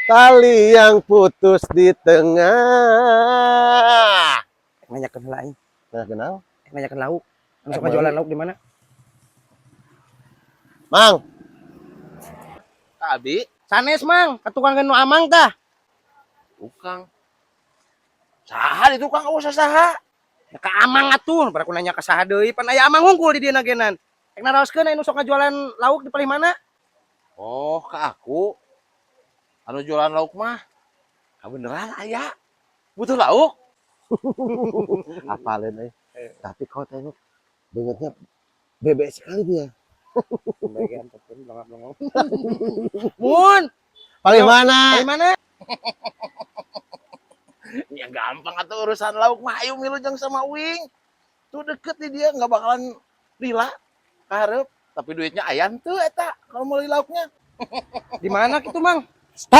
Tali yang putus di tengah. Nanyakeun heula aing. Nah, kenal? Nanyakeun lauk. Anu sok Meuli. Jualan lauk di mana? Mang, Kak Abi, Sanes, Mang, ka tukang nu Amang tah. Tukang. Saha di tukang, oh, saha? Ya ka Amang atuh, bar aku nanya ka saha deui, pan aya Amang hungkul di dieu genan. Rek naraoskeun anu sok ngajualan lauk di palih mana? Oh, ke aku. Anu jualan lauk mah. Ah, beneran aya. Butuh lauk? Apalin eh. Tapi kau tengok beungeutnya bebek sekali dia. Bagian tepun blongok-blongok. Mun, Palih mana? Palih mana? Ya gampang atuh urusan lauk mah, ayo milu jeung sama Wing. Tuh deket di dia, nggak bakalan lila kaharep. Tapi duitnya aya tuh eta kalau mau beli lauknya. Di mana gitu, Mang? Stop.